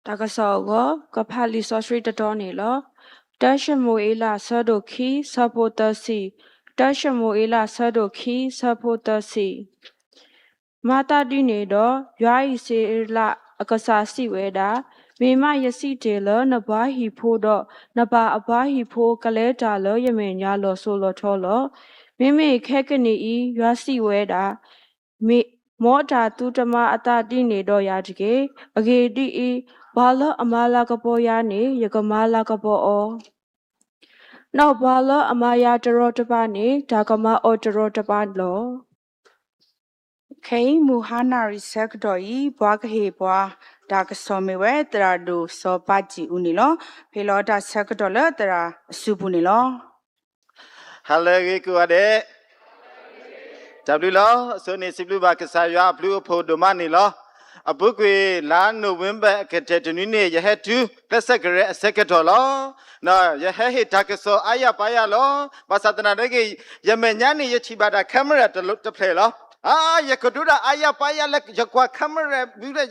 တၢ်ကစီၣ်အဂီၢ် ကဖးလံာ်စီဆှံတတီၤန့ၣ်လီၤ. တၢၡမူၤအ့လး ဆၢဒိၣ်ခံ ဆၢဖိသၢဆံ, တၢၡမူၤအ့လး ဆၢဒိၣ်ခံ ဆၢဖိသၢဆံ. မၤသးဒ်န့ၣ်ဒီး ယွၤအံၣ်စရ့လးအကစၢ်စံးဝဲဒၣ်, မ့ၢ်မးယစံးတ့ၢ်လၢနပှၤဟံၣ်ဖိဒီး နပၢ်အပှၤဟံၣ်ဖိ ကလဲၤတၢ်လၢယမဲာ်ညါလီၤစိၤလီၤထီလီၤ. မ့မ့ၢ်ခဲကနံၣ်အံၤ ယွၤစံးဝဲဒၣ်, မ်တၢ်သုတမၤအသးဒ်န့ၣ်ဒီးယၤတဂ့ၤ. အဂ့ၢ်ဒ်အံၤ, ပှၤလၢအမၤလၤကပီၤယၤန့ၣ် ယကမၤလၤကပီၤအီၤ, ဒီးပှၤလၢအမၤယၤတရီတပါန့ၣ် တၢ်ကမၤအီၤတရီတပါလီၤ. ခဲအံၤ မုၢ်ဟါနၣ်ရံၣ်ဆၢကတီၢ်အံၤ ပှၤကဟ့ၣ်ပှၤတၢ်ကစီၣ်မ့ၢ်ဝဲ သရၣ်ဒိၣ်စီၤပၤစံၣ်အူန့ၣ်လီၤ. ဟ့ၣ်လီၤတၢ်ဆၢကတီၢ်လၢသရၣ်အစုပူၤန့ၣ်လီၤ. ဟါလၢအဂ့ၤကိးဂၤဒဲး, တၢ်ဘျုးလီၤ. အဆိန့ၣ် စံးဘျုးဘၣ်ကစၢ်ယွၤအဘျုးအဖှိၣ်ဒိၣ်မးန့ၣ်လီၤ. အပူၤကွံာ် လါနိၣ်ဝ့ဘၢၣ် အကတၢၢ်တနွံန့ၣ် ယဟဲတုၤ ကျဲးစၢးကရၢအဆၢကတီၢ်လီၤ. ယဟဲဟ့ၣ်တၢ်ကစီၣ်အါယၤပါယၤလီၤ. ဘၣ်ဆၣ်သနာ်က့ ယမဲာ်ညါန့ၣ် ယထံၣ်ဘၣ်တၢ် camera တဖျၢၣ်လီၤ. အါ, ယကတိၤတၢ်အါယၤပါယၤလၢယကွၢ် camera ဘုလၢ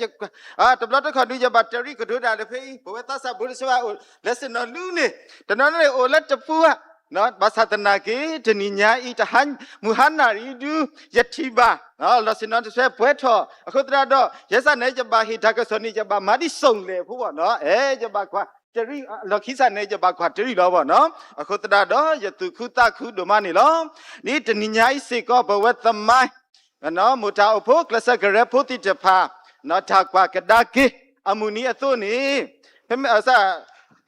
တဘျီတခီၣ်ဒုး ယဘၣ်တရံးကတိၤတၢ်လၢဖဲအံၤ ပဝဲသးစၢ်ဖိတဆၢအိၣ်လၢစ့ၣ်နီၤလူန့ၣ် တနီၤန့ၣ်အိၣ်လၢတပူၤဧါ. ဘၣ်ဆၣ်သနာ်က့ တနံၤညါအံၤ တဟါ မုၢ်ဟါနၣ်ရံၣ်ဒု ယထံၣ်ဘၣ် လီၤစ့ၣ်နီၤတဆၢပှဲၤထီၣ် အဃိသတးဒီး ယဲစ့ၢ်န့ၣ် ယဘၣ်ဟ့ၣ်တၢ်ကစီၣ်န့ၣ် ယဘၣ်မၤဒ်စိၣ်လဲၣ်ဖိဘၣ်နီၤ. အဲ ယဘၣ်ကွၢ်တရံး လီၢ်ခံစ့ၢ်န့ၣ် ယဘၣ်ကွၢ်တရံးလီၤဘၣ်နီၤ. အဃိသတးဒီး ယသူၣ်ခုသးခုဒိၣ်မးန့ၣ်လီၤ. ဒ်တနံၤညါအံၤစ့ၢ်ကီး ပဝဲသမိုင်း မိၢ်တၢ်အိၣ်ဖှိၣ် ကျဲးစၢးကရၢဖိသ့ၣ်တဖၣ် တၢ်ကွၢ်ကဒါက့ၤ အမုၢ်နံၤအသိးန့ၣ် ဖဲမ့ၢ်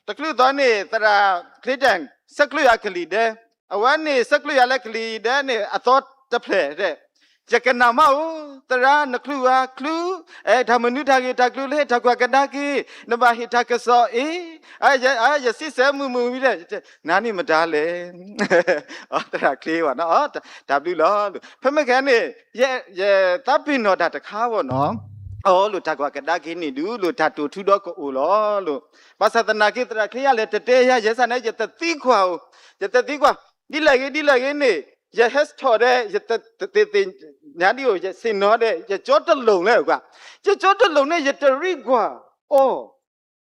တချုးသီန့ၣ် သရၣ်ချ့တၢၣ် ဆဲးကျိးယၤကလံၤဒဲး, အဝဲန့ၣ် ဆဲးကျိးယၤလၢကလံၤဒဲးန့ၣ် အသီတဖျၢၣ်ဒဲး, ယကနၣ်မးဧိၤ, သရၣ်နချုးဝဲချုး, အဲ တၢ်မနုၤတၢ်ဂ့ၤတၢ်ကျိၤလၢ တၢ်ကွၢ်ကဒါက့ၤ, နဘၣ်ဟ့ၣ်တၢ်ကစီၣ်အံၤ, ယစံးဆၢမုာ်မုာ်ဝံၤဒီး နၤန့ၣ်မတၤလဲၣ်, သရၣ်ချ့ဘၣ်နီၤ, တၢ်ဘျုးလီၤ. ဖဲမ့ၢ်ခဲန့ၣ် ယသးပ့ၤနီၣ်တၢ်တခါဘၣ်နီၤ, အီ လိၣ်တၢ်ကွၢ်ကဒါက့ၤန့ၣ်ဒုး လိၣ်တၢ်တိာ်ထူဒီးကအိၣ်လီၤလိၤ. ဘၣ်ဆၣ်သနာ်က့ သရၣ်ချ့ယၤလဲၣ်တတဲယၤ ယဲစ့ၢ်န့ၣ် ယတသံကွၢ်ဧိၤ, ယတသံကွၢ်, ဒ်လဲၣ်ဂ့ၤဒ်လဲၣ်ဂ့ၤန့ၣ် ယဟဲထီၣ်ဒီး ယတသ့ၣ်ညါဒ်အိၣ် ယဆ့ၣ်နီၤဒီး ယကၠီတလိာ်လဲၣ်ကွၢ်, ယကၠီတလိာ်န့ၣ် ယတရံးကွၢ် အီ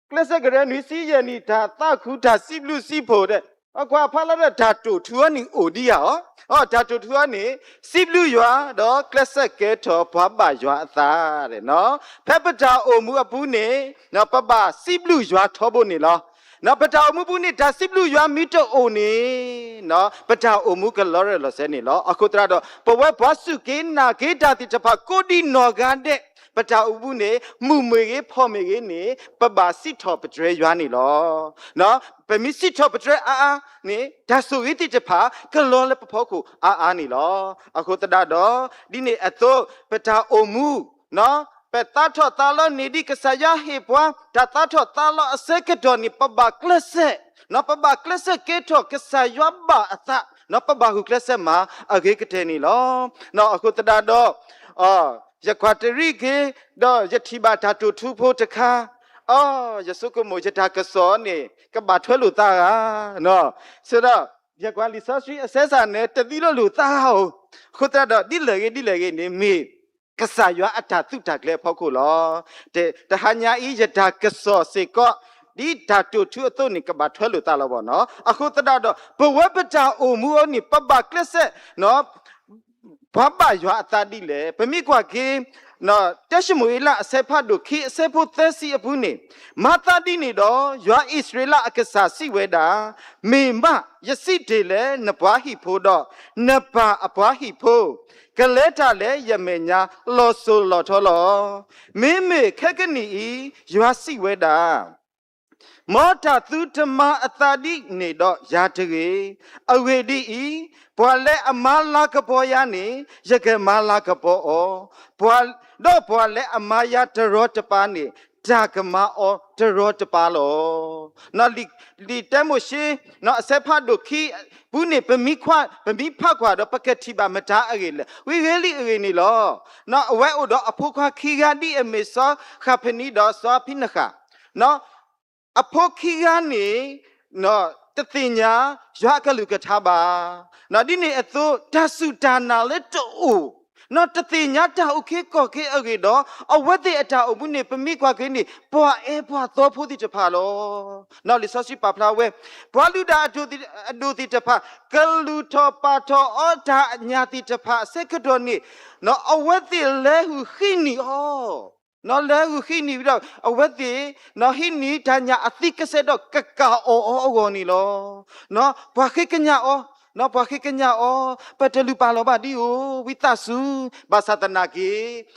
ကျဲးစၢးကရၢနွံဆံယဲၢ်နံၣ် တၢ်သးခုတၢ်စံးဘျုးစံးဖှိၣ်ဒီး အကွၢ်ဖးလီၤဒီး တၢ်တိာ်ထူအီၤန့ၣ်အိၣ်ဒံးဧါအီၤ, တၢ်တိာ်ထူအီၤန့ၣ် စံးဘျုးယွၤဒီးကျဲးစၢးကဲထီၣ်ပှၤဘၣ်ယွၤအသး, ဖဲပတၢ်အိၣ်မူအပူၤန့ၣ် ပဘၣ်စံးဘျုးယွၤထီဘိန့ၣ်လီၤ. ပတၢ်အိၣ်မူပူၤန့ၣ် တၢ်စံးဘျုးယွၤမ့ၢ်တအိၣ်န့ၣ် ပတၢ်အိၣ်မူကလီၤရၢၢ်လီၤစဲန့ၣ်လီၤ. အဃိသတးဒီး ပဝဲပှၤစူၢ်က့ၤနာ်က့ၤတၢ်သ့ၣ်တဖၣ် ကိးဒံနီၢ်ဂၤဒဲး ပတၢ်အိၣ်မူန့ၣ် မုာ်မ့ၢ်ဂ့ၤဖှီၣ်မ့ၢ်ဂ့ၤန့ၣ် ပဘၣ်စံးထီၣ်ပတြၢၤယွၤန့ၣ်လီၤ. ပမ့ၢ်စံးထီၣ်ပတြၢၤအါအါန့ၣ် တၢ်ဆိၣ်ဂ့ၤသ့ၣ်တဖၣ် ကလီၤလၢပဖီခိၣ်အါအါန့ၣ်လီၤ. အဃိသတးဒီး ဒ်န့ၣ်အသိး ပတၢ်အိၣ်မူ ပသးထီၣ်သးလီန့ၣ် ဒ်ကစၢ်ယွၤဟ့ၣ်ပှၤ တၢ်သးထီၣ်သးလီအဆၢကတီၢ်န့ၣ် ပဘၣ်ကျဲးစၢး, ပဘၣ်ကျဲးစၢးကဲထီၣ်ကစၢ်ယွၤဘၣ်အသး, ပဘၣ်ဂုာ်ကျဲးစၢးမၤအဂ့ၤကတၢၢ်န့ၣ်လီၤ. အဃိသတးဒီး ယကွၢ်တရံးက့ၤ ဒီးယထံၣ်ဘၣ်တၢ်တိာ်ထူဖိတခါ, အီ ယဆိကမိၣ်ယတၢ်ကစီၣ်န့ၣ် ကဘၣ်ထွဲလိာ်သးဂၤ, ဆိဒီး ယကွၢ်လံာ်စီဆှံအဆၢစ့ၢ်န့ၣ် တသံလိာ်လိာ်သးဧိၤ, အဃိသတးဒီး ဒ်လဲၣ်ဂ့ၤဒ်လဲၣ်ဂ့ၤန့ၣ် မ့ၢ်ကစၢ်ယွၤအတၢ်သုးတၢ်ကျဲၤအဖီခိၣ်လီၤ. တဟါညါအံၤ ယတၢ်ကစီၣ်စ့ၢ်ကီး ဒ်တၢ်တိာ်ထူအသိးန့ၣ် ကဘၣ်ထွဲလိာ်သးလီၤဘၣ်နီၤ. အဃိသတးဒီး ပဝဲပတၢ်အိၣ်မူအံၤန့ၣ် ပဘၣ်ကျဲးစၢး ပှၤဘၣ်ယွၤအသးဒ်လဲၣ်. ပမ့ၢ်ကွၢ်က့ၤ တၢၡမူၤအ့လး အဆၢဖးဒိၣ်ခံ အဆၢဖိသၢဆံအပူၤန့ၣ်, မၤသးဒ်န့ၣ်ဒီး ယွၤအံၣ်စရ့လးအကစၢ်စံးဝဲဒၣ်, မ့ၢ်မး ယစံးတ့ၢ်လၢနပှၤဟံၣ်ဖိဒီး နပၢ်အပှၤဟံၣ်ဖိ, ကလဲၤတၢ်လၢယမဲာ်ညါလီၤစိၤလီၤထီလီၤ. မ့မ့ၢ်ခဲကနံၣ်အံၤ ယွၤစံးဝဲဒၣ် မ်တၢ်သုတမၤအသးဒ်န့ၣ်ဒီးယၤတဂ့ၤ. အဂ့ၢ်ဒ်အံၤ, ပှၤလၢအမၤလၤကပီၤယၤန့ၣ် ယကမၤလၤကပီၤအီၤ, ဒီးပှၤလၢအမၤယၤတရီတပါန့ၣ် တၢ်ကမၤအီၤတရီတပါလီၤ. လံာ်တၢမိၤၡ့ အဆၢဖးဒိၣ်ခံပူၤန့ၣ် ပမ့ၢ်ဖးကွၢ်ဒီး ပကထံၣ်ဘၣ်မတၤအဂ့ၢ်လဲၣ်. ဝံဂ့ၤလံအဂ့ၢ်န့ၣ်လီၤ. အဝဲအိၣ်ဒီးအဖိခွါခံဂၤ ဒ်အမ့ၢ်စီၤဃးဖနံဒီးစီၤဖံနဃၣ် အဖိခံဂၤန့ၣ် တသ့ၣ်ညါယွၤအကလုၢ်ကထါဘၣ်. ဒ်န့ၣ်အသိး တၢ်စူၢ်တၢ်နာ်လၢတအိၣ် နီၢ်တသ့ၣ်ညါတၢ်အုၣ်က့ၤခီၣ်က့ၤအဂ့ၢ်ဒီး အဝဲသ့ၣ်အတၢ်အိၣ်မူန့ၣ် ပမ့ၢ်ကွၢ်က့ၤန့ၣ် ပှၤအဲၣ်ပှၤသီဖိသ့ၣ်တဖၣ်လီၤ. နီၢ်လံာ်စီဆှံပာ်ဖျါဝဲ, ပှၤလုၢ်တၢ်အဒိၣ်သ့ၣ်တဖၣ် ကလူၤထီၣ်ပာ်ထီၣ်အီၤတၢ်ညၣ်သ့ၣ်တဖၣ်အဆၢကတီၢ်န့ၣ်, နီၢ်အဝဲသ့ၣ်လဲၤဟုၣ်ဃံနံၣ်အီၤ, နီၢ်လဲၤဟုၣ်ဃံနံၣ်ဝံၤဒီး အဝဲသ့ၣ် နီၢ်ဟံးန့ၢ်တၢ်ညၣ်အသံကစဲးဒီးကကၤအီၤအီၤအဂီၢ်န့ၣ်လီၤ. နီၢ်ပှၤဃ့ကညးအီၤ, နီၢ်ပှၤဃ့ကညးအီၤ, ပတလူၤပာ်လီၤဘၣ်ဒံးဧိၤ, ဝံသးစူၤ, ဘၣ်ဆၣ်သနာ်က့,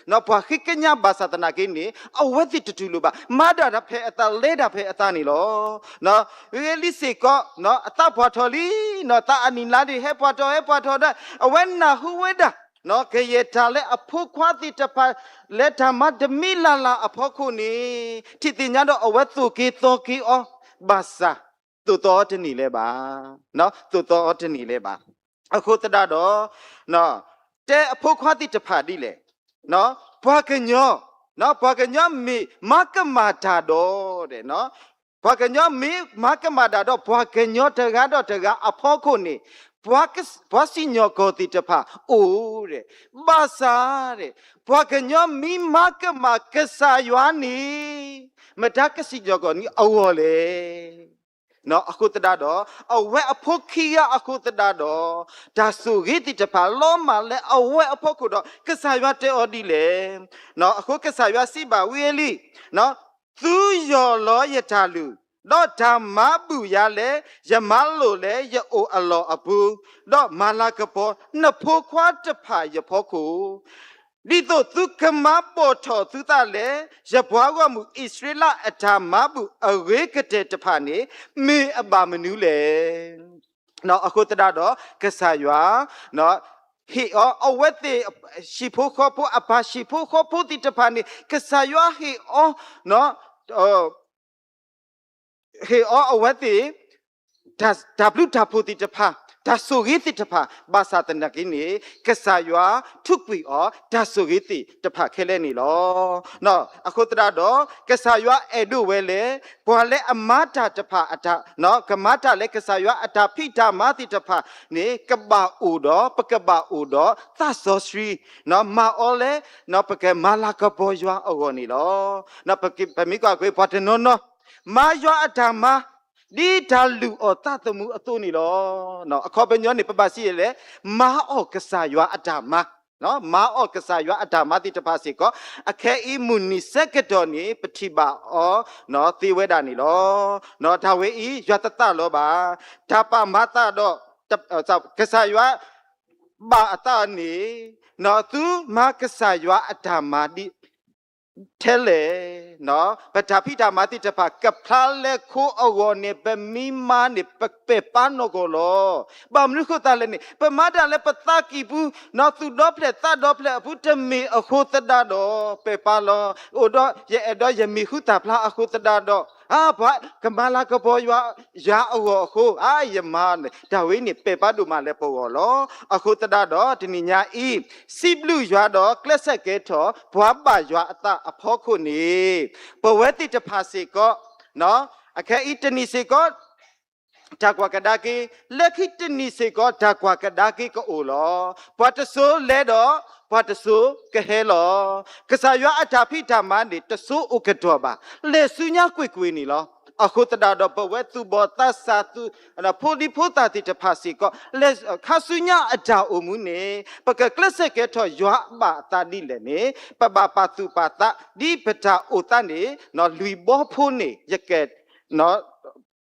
နီၢ်ပှၤဃ့ကညးဘၣ်ဆၣ်သနာ်က့န့ၣ် အဝဲသ့ၣ်တတူၢ်လိာ်ဘၣ်, မၤဒၣ်တၢ်ဖဲအသး လဲၤတၢ်ဖဲအသးန့ၣ်လီၤ. နီၢ်ဂ့ၤလံစ့ၢ်ကီး, နီၢ် အသးပှၢ်ထီၣ်လံ, နီၢ်သးအနံၣ်လါဒံး ဟဲပှၢ်ထီၣ် ဟဲပှၢ်ထီၣ်ဒီး အဝဲနၢ်ဟူဝဲဒၣ် နီၢ်ကယဲၢ်တၢ်လၢအဖိခွါသ့ၣ်တဖၣ် လဲၤတၢ်မၤတမံၤလၢ်လၢ်အဖီခိၣ်န့ၣ်, ထံၣ်သ့ၣ်ညါဒီးအဝဲသိၣ်က့ၤသီက့ၤအီၤ, ဘၣ်ဆၣ် သိၣ်သီအီၤတန့ၢ်လၢၤဘၣ်, နီၢ် သိၣ်သီအီၤတန့ၢ်လၢၤဘၣ်. အဃိသတးဒီး, နီၢ် တဲအဖိခွါသ့ၣ်တဖၣ်ဒ်လဲၣ်, နီၢ် ပှၤကညီ, နီၢ် ပှၤကညီမ့ၢ်မၤကမၣ်တၢ်ဒီး, နီၢ် ပှၤကညီမ့ၢ်မၤကမၣ်တၢ်ဒီး ပှၤကညီတဂၤဒီးတဂၤအဖီခိၣ်န့ၣ်, ပှၤစံၣ်ညီၣ်ကွီၢ်သ့ၣ်တဖၣ်အိၣ်ဒီး, ဘၣ်ဆၣ်ဒီး ပှၤကညီမ့ၢ်မၤကမၣ်ကစၢ်ယွၤန့ၣ်, မတၤကစံၣ်ညီၣ်ကွီၢ်န့ၢ်အဂီၢ်လဲၣ်. နီၢ် အဃိသတးဒီး အဝဲအဖိခံဂၤအဃိသတးဒီး, တၢ်ဆိၣ်ဂ့ၤသ့ၣ်တဖၣ်လီၤမၢ်လၢအဝဲအဖီခိၣ်ဒီး ကစၢ်ယွၤတဲအီၤဒ်လဲၣ်. နီၢ် အဃိကစၢ်ယွၤစံးဘၣ်ဝံၤလံ, နီၢ် သုယီၢ်လီၤယတၢ်လုၢ်, ဒီးတၢ်မၤဘူၣ်ယၤလဲၣ်, ယမၤလိာ်လဲၣ်, ယအိၣ်အလီၢ်အပူၤ, ဒီးမၤလၤကပီၤနဖိခွါတဖၣ်ယဖီခိၣ်, ဒ်သိးသုကမၤပိာ်ထီၣ်သုသးလၢ ယပှၤဂီၢ်မုၢ်အံၣ်စရ့လးအတၢ်မၤဘူၣ်အဂ့ၤကတၢၢ်တဖၣ်န့ၣ် မ့ၢ်အဘၣ်မနုၤလဲၣ်. နီၢ် အဃိသတးဒီး ကစၢ်ယွၤ ဟ့ၣ်အီၤအဝဲသ့ၣ်ဟံၣ်ဖိဃီဖိ အပၢ်ဟံၣ်ဖိဃီဖိသ့ၣ်တဖၣ်န့ၣ် ကစၢ်ယွၤဟ့ၣ်အီၤ ဟ့ၣ်အီၤအဝဲသ့ၣ် တၢ်ဘျုးတၢ်ဖှိၣ်သ့ၣ်တဖၣ်, တၢ်ဆိၣ်ဂ့ၤသ့ၣ်တဖၣ်, ဘၣ်ဆၣ်သနာ်က့န့ၣ် ကစၢ်ယွၤထုးကွံာ်အီၤတၢ်ဆိၣ်ဂ့ၤသ့ၣ်တဖၣ်ခဲလၢာ်န့ၣ်လီၤ. နီၢ် အဃိသတးဒီး ကစၢ်ယွၤအဲၣ်ဒိးဝဲလၢ ပှၤလၢအမၤတၢ်တဖၣ်အတၢ်, နီၢ် ကမၤတၢ်လၢကစၢ်ယွၤအတၢ်ဖံးတၢ်မၤသ့ၣ်တဖၣ်န့ၣ် ကဘၣ်အိၣ်ဒီး ပကဘၣ်အိၣ်ဒီးသးစီဆှံ, နီၢ် မၤအီၤလၢ နီၢ် ပကမၤလၤကပီၤယွၤအဂီၢ်န့ၣ်လီၤ. နီၢ် ပမ့ၢ်ကွၢ်ကွံာ်ပှၤတနီၤနီၤ မၤယွၤအတၢ်မၤ ဒ်တၢ်လုၢ်အီၣ်သးသမူအသိးန့ၣ်လီၤ. နီၢ် အခီပညီန့ၣ် ပဘၣ်စံးလဲၣ်, မၤအီၣ်ကစၢ်ယွၤအတၢ်မၤ, နီၢ် မၤအီၣ်ကစၢ်ယွၤအတၢ်မၤသ့ၣ်တဖၣ်စ့ၢ်ကီး, အခဲအံၤမုၢ်နံၤဆၢကတီၢ်န့ၣ် ပထံၣ်ဘၣ်အီၤ နီၢ် သ့ဝဲဒၣ်န့ၣ်လီၤ. နီၢ် တၢ်ဝဲအံၤ ယွၤတသးလီၤဘၣ်, တၢ်ပာ်မၤသးဒီး ကစၢ်ယွၤ ဘၣ်အသးန့ၣ်, နီၢ် သုမၤကစၢ်ယွၤအတၢ်မၤဒ် ထဲလဲၣ်, နီၢ် ပတၢ်ဖံးတၢ်မၤသ့ၣ်တဖၣ် ကဖျါလၢခိအဂီၢ်န့ၣ် ပမ့ၢ်မၤန့ၣ် ပပဲာ်ပာ်နီၢ်ကီၢ်လီၤ. ဘၣ်မနုၤဃိသတးလဲၣ်န့ၣ် ပမၤတၢ်လၢပသးကံၢ်ပူၤ, နီၢ် သူၣ်ဒီဖျၢၣ်သးဒီဖျၢၣ်အပူၤ တမ့ၢ်အဃိသတးဒီး ပဲာ်ပာ်လီၤ. အိၣ်ဒီး ယအဲၣ်ဒိးယမ့ၢ်ဃုသၣ်ဖျါအဃိသတးဒီး, အါ ပှၤကမၤလၤကပီၤယွၤ ယွၤအဂီၢ်အဃိ, အါ ယမၤန့ၣ် တၢ်ဝဲန့ၣ် ပဲာ်ပာ်ဒိၣ်မးလၢပဂီၢ်လီၤ. အဃိသတးဒီး တနံၤညါအံၤ စံးဘျုးယွၤဒီးကျဲးစၢးကဲထီၣ် ပှၤဘၣ်ယွၤအသးအဖီခိၣ်န့ၣ်, ပဝဲသ့ၣ်တဖၣ်စ့ၢ်ကီး, နီၢ် အခဲအံၤတနံၤစ့ၢ်ကီး တၢ်ကွၢ်ကဒါက့ၤ, လၢခံတနံၤစ့ၢ်ကီး တၢ်ကွၢ်ကဒါက့ၤကအိၣ်လီၤ. ပှၤတစိၤလဲၤဒီး ပှၤတစိၤကဟဲလီၤ. ကစၢ်ယွၤအတၢ်ဖံးတၢ်မၤန့ၣ် တစိၤအိၣ်ကတီၢ်ဘၣ်, လဲၤဆူညါကွ့ၢ်ကွ့ၢ်န့ၣ်လီၤ. အဃိသတးဒီး ပဝဲသူၣ်ဘီၣ်သးစၢ် သူၣ် ဖိဒံဖိသၣ်သ့ၣ်တဖၣ်စ့ၢ်ကီး လဲၤခါဆူညါအတၢ်အိၣ်မူန့ၣ် ပကကျဲးစၢးကဲထီၣ်ယွၤအဘၣ်အသးဒ်လဲၣ်န့ၣ် ပဘၣ်ပာ်သူၣ်ပာ်သး ဒ်ပတၢ်အိၣ်သးန့ၣ် နီၢ် လွံၢ်ဘီဖိန့ၣ် ယက နီၢ်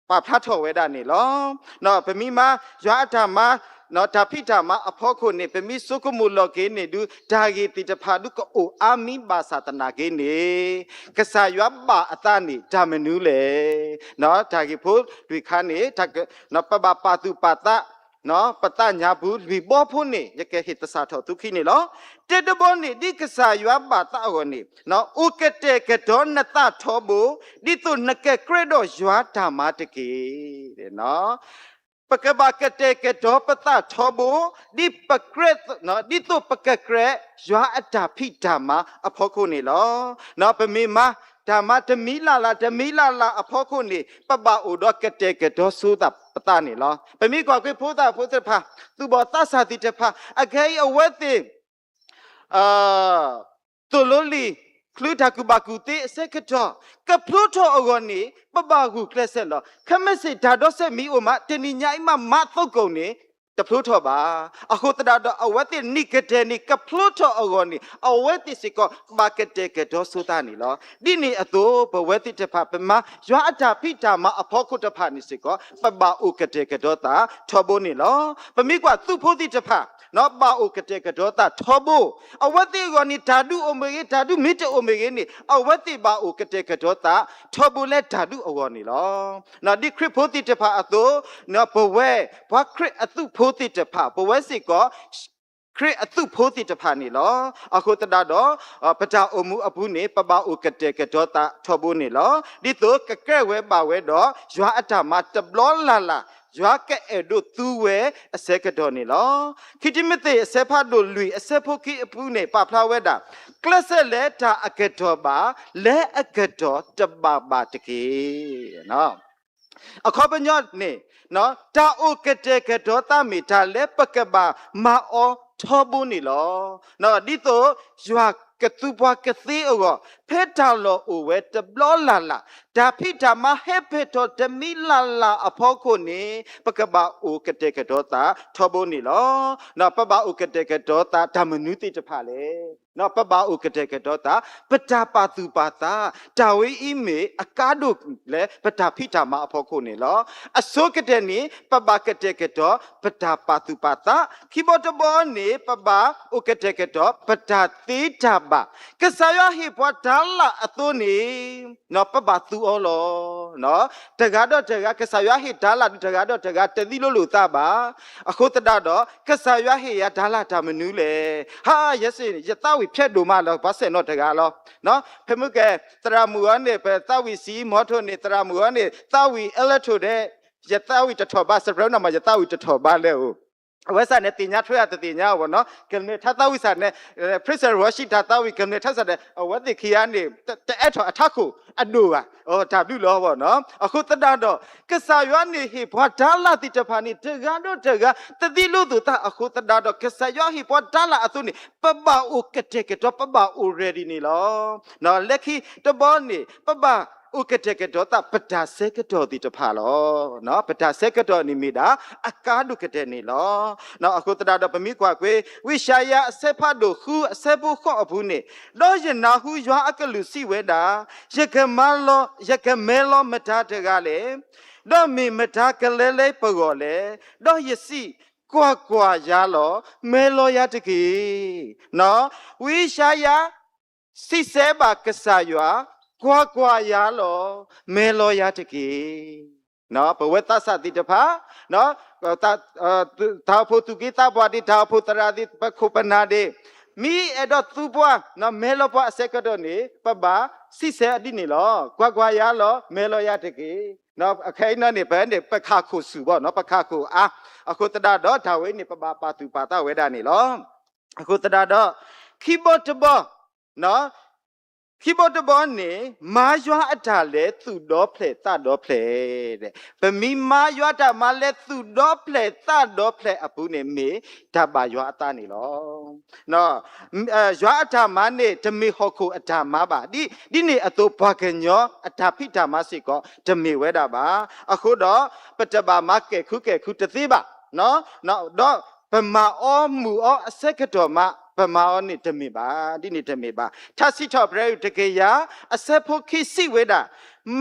ပာ်ဖျါထီၣ်ဝဲဒၣ်န့ၣ်လီၤ. နီၢ် ပမ့ၢ်မၤယွၤအတၢ်မၤ, နီၢ် တၢ်ဖံးတၢ်မၤအဖီခိၣ်န့ၣ် ပမ့ၢ်ဆိကမိၣ်လီၤက့ၤန့ၣ်ဒုး တၢ်ဂ့ၢ်သ့ၣ်တဖၣ်ဒုးကအိၣ်အါမံၤဘၣ်ဆၣ်သနာ်က့န့ၣ်, ကစၢ်ယွၤဘၣ်အသးန့ၣ် တၢ်မနုၤလဲၣ်. နီၢ် တၢ်ဂ့ၢ်ဖိလွံၢ်ခါန့ၣ် နီၢ် ပဘၣ်ပာ်သူၣ်ပာ်သး နီၢ် ပသးညါပူၤ လွံၢ်ဘီဖိန့ၣ် ယကဟ့ၣ်သဆၣ်ထီၣ်သူခံန့ၣ်လီၤ. တၢတဘီန့ၣ် ဒ်ကစၢ်ယွၤဘၣ်သးအဂီၢ်န့ၣ်, နီၢ် အိၣ်ကတဲာ်ကတီၤနသးထီဘိ, ဒ်သိးနကကြၢးဒီးယွၤတၢ်မၤတက့ၢ်. နီၢ် ပကဘၣ်ကတဲာ်ကတီၤပသးထီဘိ, ဒ်ပကြၢး, နီၢ် ဒ်သိးပကကြၢး ယွၤအတၢ်ဖံးတၢ်မၤအဖီခိၣ်န့ၣ်လီၤ. နီၢ် ပမ့ၢ်မၤ တၢ်မၤတမံၤလၢ်လၢ် တမံၤလၢ်လၢ်အဖီခိၣ်န့ၣ် ပဘၣ်အိၣ်ဒီးကတဲာ်ကတီၤဆိသးပသးန့ၣ်လီၤ. ပမ့ၢ်ကွၢ်ကွံာ်ဖိသၣ်ဖိသ့ၣ်တဖၣ်, သူၣ်ဘီၣ်သးစၢ်သ့ၣ်တဖၣ်, အခဲအံၤအဝဲသ့ၣ် သိၣ်လိလံၤ ချုးတၢ်ကူၣ်ဘၣ်ကူၣ်သ့အဆၢကတီၢ် ကဖျိထီၣ်အဂီၢ်န့ၣ် ပဘၣ်ဂုာ်ကျဲးစၢးလီၤ. ခဲမုၢ်ဆ့ၣ်တၢ်ဒီစဲးမ့ၢ်အိၣ်မး တနံၤညါအံၤမး မးသကိးန့ၣ် တဖျိထီၣ်ဘၣ်. အဃိသတးဒီး အဝဲသ့ၣ်နံၣ်ကတၢၢ်န့ၣ် ကဖျိထီၣ်အဂီၢ်န့ၣ် အဝဲသ့ၣ်စ့ၢ်ကီး ဘၣ်ကတဲာ်ကတီၤဆိသးန့ၣ်လီၤ. ဒ်န့ၣ်အသိး ပဝဲသ့ၣ်တဖၣ် ပမၤယွၤအတၢ်ဖံးတၢ်မၤအဖီခိၣ်တဖၣ်န့ၣ်စ့ၢ်ကီး ပဘၣ်အိၣ်ကတဲာ်ကတီၤသးထီဘိန့ၣ်လီၤ. ပမ့ၢ်ကွၢ်သုးဖိသ့ၣ်တဖၣ် ဘၣ်အိၣ်ကတဲာ်ကတီၤသးထီဘိ, အဝဲသ့ၣ်အဂီၢ်န့ၣ် တၢ်ဒုးအိၣ်မ့ၢ်ဂ့ၤ တၢ်ဒုးမ့ၢ်တအိၣ်မ့ၢ်ဂ့ၤန့ၣ် အဝဲသ့ၣ်ဘၣ်အိၣ်ကတဲာ်ကတီၤသးထီဘိလၢတၢ်ဒုးအဂီၢ်န့ၣ်လီၤ. ဒ်ခရံာ်ဖိသ့ၣ်တဖၣ်အသိး ပဝဲ ပှၤခရံာ်အသုးဖိသ့ၣ်တဖၣ် ပဝဲစ့ၢ်ကီး ခရံာ်အသုးဖိသ့ၣ်တဖၣ်န့ၣ်လီၤ. အဃိသတးဒီး ပတၢ်အိၣ်မူအပူၤန့ၣ် ပဘၣ်အိၣ်ကတဲာ်ကတီၤသးထီဘိန့ၣ်လီၤ. ဒ်သိးကကဲဝဲဘၣ်ဝဲဒီး ယွၤအတၢ်မၤတဘျီလၢ်လၢ် ယွၤကအဲၣ်ဒိးသူဝဲအဆၢကတီၢ်န့ၣ်လီၤ. ခံတံၤမသ့း အဆၢဖးဒိၣ်လွံၢ် အဆၢဖိခံအပူၤန့ၣ် ပာ်ဖျါဝဲဒၣ် ကျဲးစၢးလၢတၢ်အကတီၢ်ဘၣ် လၢအကတီၢ်တဘၣ်ဘၣ်တက့ၢ်. အခီပညီန့ၣ် တၢ်အိၣ်ကတဲာ်ကတီၤသးမ့ၢ်တၢ်လၢပကဘၣ်မၤအီၤထီဘိန့ၣ်လီၤ. ဒ်သိးယွၤကသူပှၤကသ့အဂီၢ် ဖဲတၢ်လီၢ်အိၣ်ဝဲတဘျီလၢ်လၢ် တၢ်ဖံးတၢ်မၤဟဲဖဲထီၣ်တမံၤလၢ်လၢ်အဖီခိၣ်န့ၣ် ပကဘၣ်အိၣ်ကတဲာ်ကတီၤသးထီဘိန့ၣ်လီၤ. ပဘၣ်အိၣ်ကတဲာ်ကတီၤသးတၢ်မနုၤသ့ၣ်တဖၣ်လဲၣ်. ပဘၣ်အိၣ်ကတဲာ်ကတီၤသး ပတၢ်ပာ်သူၣ်ပာ်သး တၢ်ဝဲအံၤမ့ၢ်အကါဒိၣ်လၢပတၢ်ဖံးတၢ်မၤအဖီခိၣ်န့ၣ်လီၤ. အဆိကတၢၢ်န့ၣ် ပဘၣ်ကတဲာ်ကတီၤ ပတၢ်ပာ်သူၣ်ပာ်သး ခံဘီတဘီန့ၣ် ပဘၣ်အိၣ်ကတဲာ်ကတီၤ ပတၢ်သ့တၢ်ဘၣ်. ကစၢ်ယွၤဟ့ၣ်ပှၤတၤလၣ်အသိးန့ၣ် ပဘၣ်သူအီၤလီၤ. တဂၤဒီးတဂၤ ကစၢ်ယွၤဟ့ၣ်တၤလၣ်ဒုး တဂၤဒီးတဂၤ တသံလိာ်လိာ်သးဘၣ်. အဃိသတးဒီး ကစၢ်ယွၤဟ့ၣ်ယၤတၤလၣ်တၢ်မနုၤလဲၣ်. ဟါ ယဲစ့ၢ် ယသးဝံၣ်ဖျဲးဒိၣ်မးလီၤ ပှၤဆဲးနီၣ်တဂၤလီၤ. ဖဲမုၢ်ကဲ သရၣ်မုၣ်အီၤန့ၣ် ပသးဝံၣ်စံမီထိၣ်န့ၣ် သရၣ်မုၣ်အီၤန့ၣ် သးဝံၣ်အဲလၢထိၣ်ဒဲး ယသးဝံၣ်တထီၣ်ဘး စပရၢနီၣ်မး ယသးဝံၣ်တထီၣ်ဘးလၢအအိၣ် အဝဲစ့ၢ်န့ၣ် သ့ၣ်ညါထွဲအတသ့ၣ်ညါအီၤဘၣ်နီၤ ကမျၢၢ်ထါသးဝံၣ်စ့ၢ်န့ၣ် praise and worship တၢ်သးဝံၣ် ကမျၢၢ်ထါစ့ၢ်န့ၣ် အဝဲသ့ၣ်ခံဂၤန့ၣ် တအဲၣ်ထီၣ်အထးခိၣ်အဒိၣ်ဘၣ် တၢ်ဘျုးလီၤဘၣ်နီၤ. အဃိသတးဒီး ကစၢ်ယွၤန့ၣ်ဟ့ၣ်ပှၤတၤလၣ်သ့ၣ်တဖၣ်န့ၣ် တဂၤဒီးတဂၤ တသံလိာ်သး အဃိသတးဒီး ကစၢ်ယွၤဟ့ၣ်ပှၤတၤလၣ်အသိးန့ၣ် ပဘၣ်အိၣ်ကတဲာ်ကတီၤ ပဘၣ်အိၣ် ready န့ၣ်လီၤ. လၢခံတဘီန့ၣ် ပဘၣ်အိၣ်ကတဲာ်ကတီၤသး ပတၢ်ဆၢကတီၢ်သ့ၣ်တဖၣ်လီၤ. ပတၢ်ဆၢကတီၢ်န့ၣ်မ့ၢ်ဒၣ် အကါဒိၣ်ကတၢၢ်န့ၣ်လီၤ. အဃိသတးဒီး ပမ့ၢ်ကွၢ်ကွ့ၢ် ဝံယၡါယၤအဆၢဖးဒိၣ်ဃု အဆၢဖိဃိးအပူၤန့ၣ်, ဒီးယနၢ်ဟူယွၤအကလုၢ်စံးဝဲဒၣ်, ယကမၤလီၤ, ယကမဲလီၤမတၤတဂၤလဲၣ်, ဒီးမ့ၢ်မတၤကလဲၤလၢပဂီၢ်လဲၣ်. ဒီးယစံး, ကွၢ်ကွၢ်, ယၤလီၤ, မဲလီၤယၤတက့ၢ်. ဝံယၡါယၤ စံးဆၢဘၣ်ကစၢ်ယွၤ, ကွၢ်ကွၢ်, ယၤလီၤ, မဲလီၤယၤတက့ၢ်. ပဝဲသးစၢ်သ့ၣ်တဖၣ်, တၢ်အိၣ်ဖှိၣ်သူၣ်က့သးပှၢ်ဒံး, တၢ်အိၣ်ဖှိၣ်သရၣ်သ့ၣ်, ပခိၣ်ပနၢ်ဒံး, မ့ၢ်အဲၣ်ဒိးသူပှၤ, မဲလီၤပှၤအဆၢကတီၢ်န့ၣ် ပဘၣ်စံးဆၢဒ်န့ၣ်လီၤ. ကွၢ်ကွၢ်, ယၤလီၤ, မဲလီၤယၤတက့ၢ်. အခဲအံၤန့ၣ် ပန့ၣ် ပခးခိၣ်ဆူၣ်ဘၣ်နီၤ, ပခးခိၣ်အါ, အဃိသတးဒီး တၢ်ဝဲန့ၣ် ပဘၣ်ပာ်သူၣ်ပာ်သးဝဲဒၣ်န့ၣ်လီၤ. အဃိသတးဒီး ခံဘီတဘီ, ခံဘီတဘီန့ၣ် မၤယွၤအတၢ်လၢသူၣ်ဒီဖျၢၣ်သးဒီဖျၢၣ်, ပမ့ၢ်မၤယွၤအတၢ်မၤလၢသူၣ်ဒီဖျၢၣ်သးဒီဖျၢၣ်အပူၤန့ၣ် မ့ၢ်တၢ်ဘၣ်ယွၤအသးန့ၣ်လီၤ. ယွၤအတၢ်မၤန့ၣ် တမ့ၢ်ဟီၣ်ခိၣ်အတၢ်မၤဘၣ်. ဒ်, ဒ်န့ၣ်အသိး ပှၤကညီအတၢ်ဖံးတၢ်မၤစ့ၢ်ကီး တမ့ၢ်ဝဲဒၣ်ဘၣ်. အဃိဒီး ပတဘၣ်မၤကဲာ်ခူကဲာ်ခူတသ့ဘၣ်. ဒီးပမၤအီၤမုာ်အီၤအဆၢကတီၢ်မး ပမၤအီၤန့ၣ်တမ့ၢ်ဘၣ်, ဒ်န့ၣ်တမ့ၢ်ဘၣ်. ထါစံးထီၣ်ပတြၢၤတကယၤ အဆၢဖိခံစံးဝဲဒၣ်,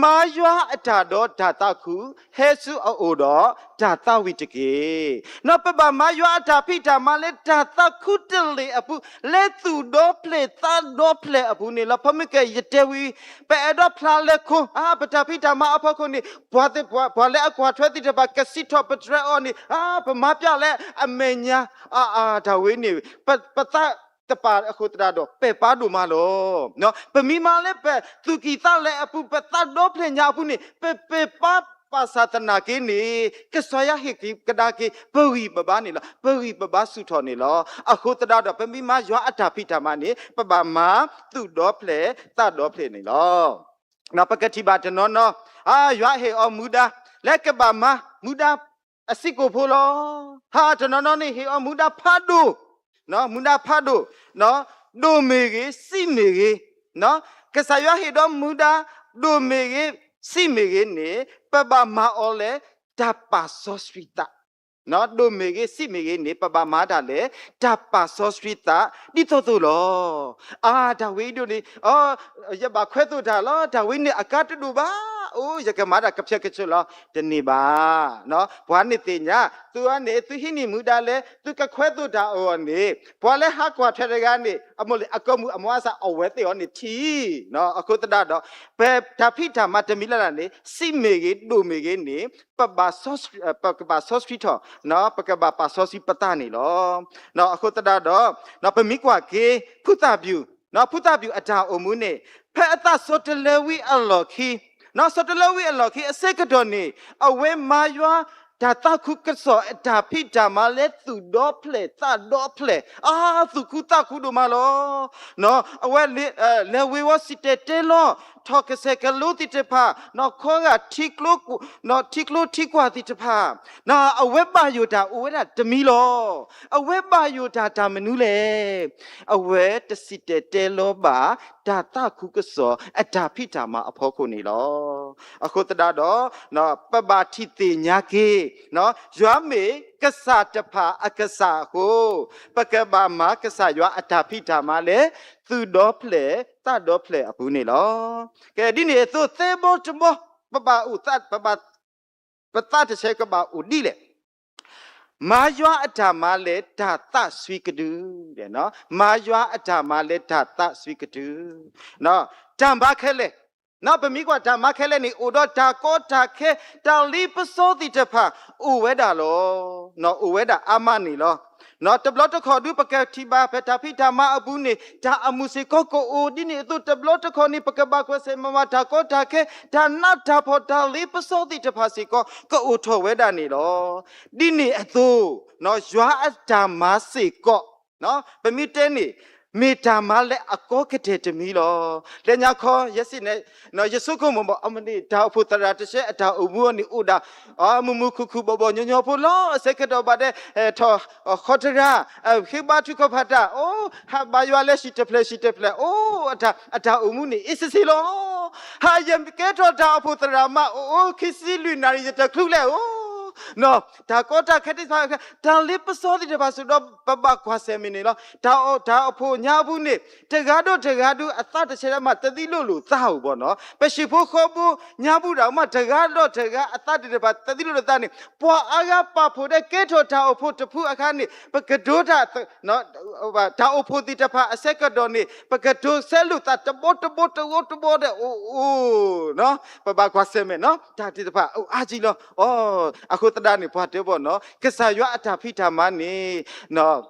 မၤယွၤအတၢ်ဒီးတၢ်သးခု, ဟဲဆူအအိၣ်ဒီးတၢ်သးဝံၣ်တက့ၢ်. ပဘၣ်မၤယွၤအတၢ်ဖံးတၢ်မၤလၢတၢ်သးခုတလ့ၢ်အပူၤ, လၢသူၣ်ဒီဖျၢၣ်သးဒီဖျၢၣ်အပူၤန့ၣ်လီၤ. ဖဲမုၢ်ကဲ ယတဲဝံၤ ပအဲၣ်ဒိးဖျါလဲၤခိ, ပတၢ်ဖံးတၢ်မၤအဖီခိၣ်န့ၣ် ပှၤလၢအကွၢ်ထွဲသ့ၣ်တဖၣ် ကစံးထီၣ်ပတြၢၤအီၤန့ၣ် ပမၤပျၢ်လၢအမဲာ်ညါ, တၢ်ဝဲန့ၣ် ပသးတပာ်အဃိသတးဒီး ပဲာ်ပာ်ဒိၣ်မးလီၤ. ပမ့ၢ်မၤလၢပသူၣ်ကံၢ်သးလဲအပူၤ ပသးဒီဖျၢၣ်ညါအပူၤန့ၣ် ပပဲာ်ပာ်ပာ်စၢၤသနာ်က့န့ၣ် ကစၢ်ယွၤဟ့ၣ်ကဒါက့ၤ ပဂံၢ်ပဘါန့ၣ်လီၤ. ပဂံၢ်ပဘါဆူၣ်ထီၣ်န့ၣ်လီၤ. အဃိသတးဒီး ပမ့ၢ်မၤယွၤအတၢ်ဖံးတၢ်မၤန့ၣ် ပဘၣ်မၤသူၣ်ဒီဖျၢၣ်သးဒီဖျၢၣ်န့ၣ်လီၤ. ပကထံၣ်ဘၣ်တနီၤနီၤ, ယွၤဟ့ၣ်အီၤမူဒါ လၢကဘၣ်မၤမူဒါအစံးကိာ်ဖိလီၤ. ဟါ တနီၤနီၤန့ၣ် ဟ့ၣ်အီၤမူဒါဖးဒိၣ်, မူဒါဖးဒိၣ်, ဒိၣ်မ့ၢ်ဂ့ၤ, စံးမ့ၢ်ဂ့ၤ, ကစၢ်ယွၤဟ့ၣ်ဒီးမူဒါ, ဒိၣ်မ့ၢ်ဂ့ၤ, စံးမ့ၢ်ဂ့ၤန့ၣ်, ပဘၣ်မၤအီၤလၢ တၢ်ပာ်စီဆှံသး. ဒိၣ်မ့ၢ်ဂ့ၤ, စံးမ့ၢ်ဂ့ၤန့ၣ်, ပဘၣ်မၤတၢ်လၢ တၢ်ပာ်စီဆှံသး ဒ်သိးသိးလီၤ. အါ, တၢ်ဝဲအံၤဒိၣ်န့ၣ်, ယဘၣ်ခွဲးသိၣ်တၢ်လီၤ. တၢ်ဝဲန့ၣ် အကါတဒိၣ်ဘၣ်. အိ, ယကမၤတၢ်ကဖျဲးကဆၢလီၤ. တန့ၢ်ဘၣ်. ပှၤန့ၣ်သ့ၣ်ညါ, သုန့ၣ် သုဟံးန့ၢ်မူဒါလၢ သုကခွဲးသိၣ်တၢ်အဂီၢ်န့ၣ်, ပှၤလၢဟးကွၢ်ထွဲတဂၤန့ၣ်, အမ့ၢ်လၢအကမူၤအမီၤအါစၢ် အဝဲသ့ၣ်အီၤန့ၣ်ထံၣ်. အဃိသတးဒီး, ပတၢ်ဖံးတၢ်မၤတမံၤလၢ်လၢ်န့ၣ်, စံးမ့ၢ်ဂ့ၤ, ဒိၣ်မ့ၢ်ဂ့ၤန့ၣ်, ပဘၣ်စီဆှံ, ပကဘၣ်စီဆှံထီၣ်, ပကဘၣ်ပာ်စီဆှံပသးန့ၣ်လီၤ. အဃိသတးဒီး, ပမ့ၢ်ကွၢ်က့ၤ ဖုသၣ်ဘျူး, ဖုသၣ်ဘျူးအတၢ်အိၣ်မူန့ၣ်, ဖဲအသးစီၤတလၢၤဝံအလီၢ်ခံ, စီၤတလၢၤဝံအလီၢ်ခံအဆၢကတီၢ်န့ၣ်, အဝဲမၤယွၤတၢ်သးခုကစီၣ်အတၢ်ဖံးတၢ်မၤလၢသူၣ်ဒီဖျၢၣ်သးဒီဖျၢၣ်, အါ, သူၣ်ခုသးခုဒိၣ်မးလီၤ. အဝဲလဲၤဝ့ၤဝီၤစံၣ်တဲၤတဲလီၤ, ထီၣ်ကစဲးကလိသ့ၣ်တဖၣ်, ခီဂာ်ထံကျိ, ထံကျိထံကွၢ်သ့ၣ်တဖၣ်, အဝဲဘၣ်ယိၣ်တၢ်အိၣ်ဝဲဒၣ်တမံၤလီၤ. အဝဲဘၣ်ယိၣ်တၢ်တၢ်မနုၤလဲၣ်. အဝဲတစံၣ်တဲၤတဲလီၤဘၣ် တၢ်သးခုကစီၣ်အတၢ်ဖံးတၢ်မၤအဖီခိၣ်န့ၣ်လီၤ. အဃိသတးဒီး, ပဘၣ်ထံၣ်သ့ၣ်ညါက့ၤ, ယွၤမ့ၢ်ကစၢ်တဖၣ်အကစၢ်အဃိ, ပကဘၣ်မၤကစၢ်ယွၤအတၢ်ဖံးတၢ်မၤလၢ သူၣ်ဒီဖျၢၣ်သးဒီဖျၢၣ်အပူၤန့ၣ်လီၤ. ကဲ, ဒ်န့ၣ်အသိး သၢဘီတဘီ, ပဘၣ်အိၣ်သး, ပဘၣ်, ပသးတဆဲးကဘၣ်အိၣ်ဒ်လဲၣ်. မၤယွၤအတၢ်မၤလၢတၢ်သးစွံကတုၤ, မၤယွၤအတၢ်မၤလၢတၢ်သးစွံကတုၤ, တၢ်မၤခဲလၢာ်, ပမ့ၢ်ကွၢ်တၢ်မၤခဲလၢာ်န့ၣ် အိၣ်ဒီးတၢ်ကီတၢ်ခဲ, တၢ်လ့ပစီသ့ၣ်တဖၣ် အိၣ်ဝဲဒၣ်လီၤ. အိၣ်ဝဲဒၣ်အါမးန့ၣ်လီၤ. တဘျီတခီၣ်ဒု ပကထံၣ်ဘၣ်ဖဲတၢ်ဖံးတၢ်မၤအပူၤန့ၣ် တၢ်အမုာ်စ့ၢ်ကီးကအိၣ်, ဒ်န့ၣ်အသိး တဘျီတခီၣ်န့ၣ် ပကဘၣ်ကွၢ်ဆၢၣ်မဲာ်ဘၣ်တၢ်ကီတၢ်ခဲ, တၢ်နးတၢ်ဖှီၣ် တၢ်လ့ပစီသ့ၣ်တဖၣ်စ့ၢ်ကီး ကအိၣ်ထီၣ်ဝဲဒၣ်န့ၣ်လီၤ. ဒ်န့ၣ်အသိး, ယွၤအတၢ်မၤစ့ၢ်ကီး, ပမ့ၢ်တဲန့ၣ်, မ့ၢ်တၢ်မၤလၢအကီကတဲာ်တမံၤလီၤ. လၢညါခီ ယဲစံးန့ၣ်, ယဆိကမိၣ်ဘၣ် အမ့ၢ်န့ၣ် တၢ်အိၣ်ဖှိၣ်သရၣ်တဆဲးအတၢ်အိၣ်မူအီၤန့ၣ် အိၣ်ဒၣ် မုာ်မုာ်ခုၣ်ခုၣ် ဘီၣ်ဘီၣ်ညီညီဖိလီၤ. အဆၢကတီၢ်ဘၣ်ဒဲး ထီၣ်ဃီတရၣ်, ဃ့ဘါထုကဖၣ်တၢ်, အိ, ဟးဘါယွၤလၢဟံၣ်တဖျၢၣ်ဟံၣ်တဖျၢၣ်, အိ, အတၢ်အိၣ်မူန့ၣ် အ့ၣ်စ့ဆ့လီၤ. ဟး ယကဲထီၣ်တၢ်အိၣ်ဖှိၣ်သရၣ်မး အိၣ်အိၣ် ခံဆံလွံၢ်နၣ်ရံၣ် ယတချုးလဲၣ်, အိ တၢ်ကီတၢ်ခဲသ့ၣ်တဖၣ်, တၢ်လ့ပစီသ့ၣ်တဖၣ်စ့ၢ်ကီး ပဘၣ်ကွၢ်ဆၢၣ်မဲာ်န့ၣ်လီၤ. တၢ်အိၣ်ဖှိၣ်ညါအပူၤန့ၣ် တဂၤဒီးတဂၤဒုး အသးတဆဲးတၢ်မး တသံလိာ်လိာ်သးဧိၤဘၣ်နီၤ. ပဟံၣ်ဖိဃီဖိညါပူၤဒၣ်မး တဂၤဒီးတဂၤအသးသ့ၣ်တဖၣ် တသံလိာ်လိာ်သးန့ၣ် ပှၤအါဂၤပာ်ဖှိၣ်ဒီးကဲထီၣ်တၢ်အိၣ်ဖှိၣ်တဖုအခါန့ၣ် ပကဒိတၢ် တၢ်အိၣ်ဖှိၣ်သ့ၣ်တဖၣ်အဆၢကတီၢ်န့ၣ် ပကဒိးဆဲးလိာ်သးတဘီတဘီတဝီတဘီဒီး အိၣ်အိၣ် ပဘၣ်ကွၢ်ဆၢၣ်မဲာ်နီၤ တၢ်သ့ၣ်တဖၣ် အိၣ်အါကံလီၤ. အဃိသတးန့ၣ် ပှၤတဲဘၣ်နီၤ ကစၢ်ယွၤအတၢ်ဖံးတၢ်မၤန့ၣ်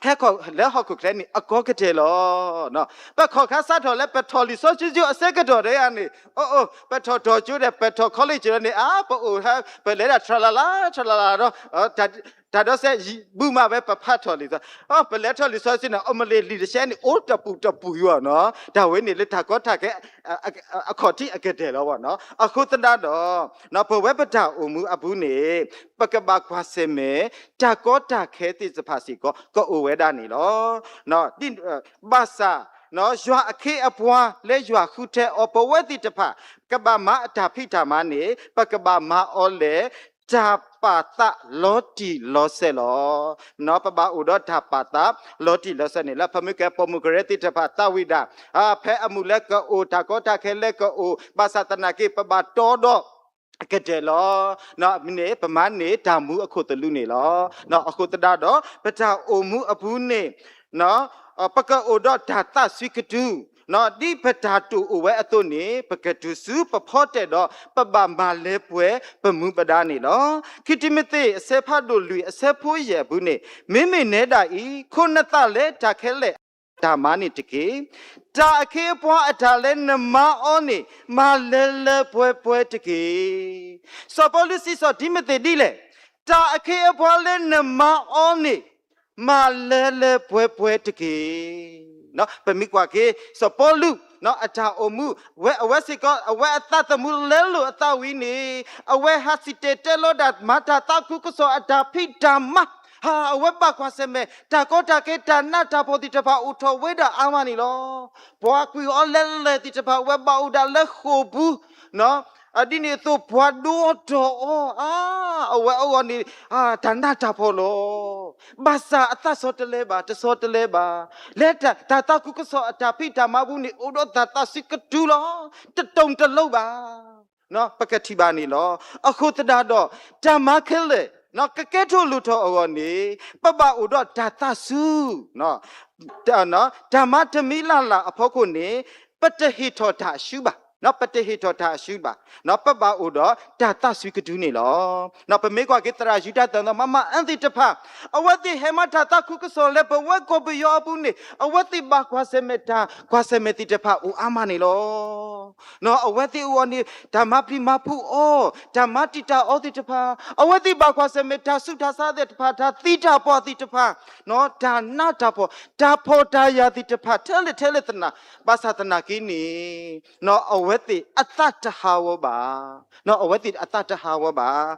ဟဲခီလၢဟီၣ်ခိၣ်ချၢန့ၣ် အကီကတဲာ်လီၤ. ပခီၣ်ခါစးထီၣ်လၢပထီၣ်လံာ်စီဆှံကၠိအဆၢကတီၢ်တဂၤန့ၣ် အိၣ်အိၣ် ပထီၣ်ထီၣ်ကၠိဒီး ပထီၣ် college လီၤန့ၣ် အါ ပအိၣ် ပလဲၤဒၣ် ထြၣ်လၣ်လၣ် ထြၣ်လၣ်လၣ်ဒီး တၢ်ဒီးစဲး ဘူၣ်မးဝဲ ပဖးထီၣ်လံာ်စီဆှံ ပလဲၤထီၣ်လံာ်စီဆှံန့ၣ် အမ့ၢ်လံာ်တဆဲန့ၣ် အိၣ်တပူၤတပူၤယွၤနီၤ. တၢ်ဝဲန့ၣ်လၢတၢ်ကီတၢ်ခဲ အခီၣ်ထံးအကတၢၢ်လီၤဘၣ်နီၤ. အဃိသတးဒီး ပဝဲပတၢ်အိၣ်မူအပူၤန့ၣ် ပကဘၣ်ကွၢ်ဆၢၣ်မဲာ် တၢ်ကီတၢ်ခဲသ့ၣ်တဖၣ်စ့ၢ်ကီး ကအိၣ်ဝဲဒၣ်န့ၣ်လီၤ. ဘၣ်ဆၣ် ယွၤအခ့အပှၤလၢယွၤဃုထၢအီၤ ပဝဲသ့ၣ်တဖၣ် ကဘၣ်မၤအတၢ်ဖံးတၢ်မၤန့ၣ် ပကဘၣ်မၤအီၤလၢ တၢ်ပာ်သးလီၤတံၢ်လီၤဆဲးလီၤ. ပဘၣ်အိၣ်ဒီးတၢ်ပာ်သးလီၤတံၢ်လီၤဆဲးန့ၣ်လီၤ. ဖဲမ့ၢ်ကဲပိာ်မုၣ်ကရၢသ့ၣ်တဖၣ်သးဝံၣ်ဒၣ် ဖဲအမုာ်လၢကအိၣ် တၢ်ကီတၢ်ခဲလၢကအိၣ် ဘၣ်ဆၣ်သနာ်က့ ပဘၣ်တီဒီး ကတၢၢ်လီၤ. မ့ၢ်န့ၣ် ပမၤန့ၢ်တၢ်မူအခိၣ်သလုးန့ၣ်လီၤ. အဃိသတးဒီး ပတၢ်အိၣ်မူအပူၤန့ၣ် ပကအိၣ်ဒီးတၢ်သးစွံကတုၤ ဒ်ပတၢ်တိာ်အိၣ်ဝဲအသိးန့ၣ် ပကတုၤဆူပဖီတၢၣ်ဒီး ပဘၣ်မၤလၢပှဲၤပမူပဒါန့ၣ်လီၤ. ခံတံၤမသ့း အဆၢဖးဒိၣ်လွံၢ် အဆၢဖိယဲၢ်အပူၤန့ၣ် မ့မ့ၢ်နဲဒၣ်အံၤ ခိးနသးလၢတၢ်ခဲလၢာ်အတၢ်မၤန့ၣ်တက့ၢ်. တၢ်အခ့အပှၤအတၢ်လၢနမၤအီၤန့ၣ် မၤလၢလၢပှဲၤပှဲၤတက့ၢ်. စီၤပီလူးစံးစီၤတံၤမသ့းဒ်လဲၣ်, တၢ်အခ့အပှၤလၢနမၤအီၤန့ၣ် မၤလၢလၢပှဲၤပှဲၤတက့ၢ်. ပမ့ၢ်ကွၢ်က့ၤ စီၤပီလူး အတၢ်အိၣ်မူ ဝဲအဝဲစ့ၢ်ကီး အဝဲအသးသမူလဲလိာ်အသးဝံၤန့ၣ် အဝဲဟးစံၣ်တဲၤတဲလီၤဒၣ် မၤတၢ်သးခုကစီၣ်အတၢ်ဖံးတၢ်မၤ ဟါ, အဝဲဘၣ်ကွၢ်ဆၢၣ်မဲာ် တၢ်ကီတၢ်ခဲ တၢ်နးတၢ်ဖှီၣ်သ့ၣ်တဖၣ်အိၣ်ထီၣ်ဝဲဒၣ်အါမးန့ၣ်လီၤ. ပှၤကွံာ်အီၤလဲၤလဲၤသ့ၣ်တဖၣ် အဝဲဘၣ်အိၣ်ဒၣ်လၢဃိာ်ပူၤ, ဒ်န့ၣ်အသိးပှၤဒိအီၤတီၢ်အီၤ, အါ, အဝဲအဂီၢ်န့ၣ်, တၢ်နးတၢ်ဖှီၣ်လီၤ. ဘၣ်ဆၣ်အသးဆီတလဲဘၣ်, တဆီတလဲဘၣ်. လၢတၢ်သးခုကစီၣ်အတၢ်ဖံးတၢ်မၤအပူၤန့ၣ် အိၣ်ဒီးတၢ်သးစွံကတုၤလီၤ. တတုၤတလိၤဘၣ်. ပကထံၣ်ဘၣ်န့ၣ်လီၤ. အဃိသတးဒီး တၢ်မၤခဲလၢာ် ကကဲထီၣ်လိၣ်ထီၣ်အဂီၢ်န့ၣ် ပဘၣ်အိၣ်ဒီးတၢ်သးစူၤ, တၢ်မၤတမံၤလၢ်လၢ်အဖီခိၣ်န့ၣ် ပတဟ့ၣ်ထီၣ်တၢ်အရှုံးဘၣ်, ပတဟ့ၣ်ထီၣ်တၢ်အရှုံးဘၣ်, ပဘၣ်အိၣ်ဒီးတၢ်သးစွံကတုၤန့ၣ်လီၤ. ပမ့ၢ်ကွၢ်က့ၤသရၣ်ယူဒၤသၢၣ်သီ မမအၢသ့ၣ်တဖၣ်, အဝဲသ့ၣ်ဟဲမၤတၢ်သးခုကစီၣ်လၢပဝဲကီၢ်ပယီၤအပူၤန့ၣ် အဝဲသ့ၣ်ဘၣ်ကွၢ်ဆၢၣ်မဲာ်တၢ်ကွၢ်ဆၢၣ်မဲာ်သ့ၣ်တဖၣ်အိၣ်အါမးန့ၣ်လီၤ. အဝဲသ့ၣ်အဂီၢ်န့ၣ် တၢ်မၤပျံၤမၤဖုးအီၤ, တၢ်မၤတံာ်တာ်အီၤသ့ၣ်တဖၣ်, အဝဲသ့ၣ်ဘၣ်ကွၢ်ဆၢၣ်မဲာ်တၢ်ဆူးတၢ်ဆါသ့ၣ်တဖၣ်, တၢ်သံတၢ်ပှၢ်သ့ၣ်တဖၣ်, တၢ်နးတၢ်ဖှီၣ်, တၢ်ဖှီၣ်တၢ်ယာ်သ့ၣ်တဖၣ် ထဲလဲၣ်ထဲလဲၣ်သနာ်, ဘၣ်ဆၣ်သနာ်က့န့ၣ် အဝဲသ့ၣ်အသးတဟးဂီၤဘၣ်. အဝဲသ့ၣ်အသးတဟးဂီၤဘၣ်.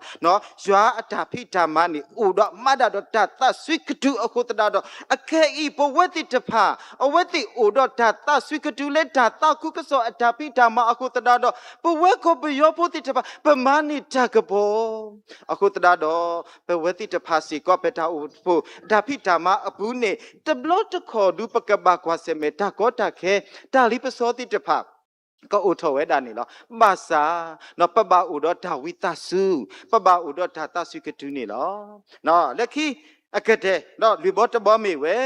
ယွၤအတၢ်ဖံးတၢ်မၤန့ၣ် အိၣ်ဒီးမၤဒၣ်ဒီးတၢ်သးစွံကတုၤအဃိသတးဒီး အခဲအံၤပဝဲသ့ၣ်တဖၣ် အဝဲသ့ၣ်အိၣ်ဒီးတၢ်သးစွံကတုၤလၢတၢ်သးခုကစီၣ်အတၢ်ဖံးတၢ်မၤအဃိသတးဒီး ပဝဲကီၢ်ပယီၤဖိသ့ၣ်တဖၣ် ပမၤန့ၢ်တၢ်ကပီၤ အဃိသတးဒီး ပဝဲသ့ၣ်တဖၣ်စ့ၢ်ကီး ပတၢ်အိၣ်ဖှိၣ် တၢ်ဖံးတၢ်မၤအပူၤန့ၣ် တဘျီတခီၣ်ဒုး ပကဘၣ်ကွၢ်ဆၢၣ်မဲာ်တၢ်ကီတၢ်ခဲ တၢ်လံပစီသ့ၣ်တဖၣ် ကအိၣ်ထီၣ်ဝဲဒၣ်န့ၣ်လီၤ. ဘၣ်ဆၣ် ပဘၣ်အိၣ်ဒီးတၢ်ဝံသးစူၤ, ပဘၣ်အိၣ်ဒီးတၢ်သးစွံကတုၤန့ၣ်လီၤ. လၢခံအကတၢၢ် ဒီးလွံၢ်ဘီတဘီမ့ၢ်ဝဲ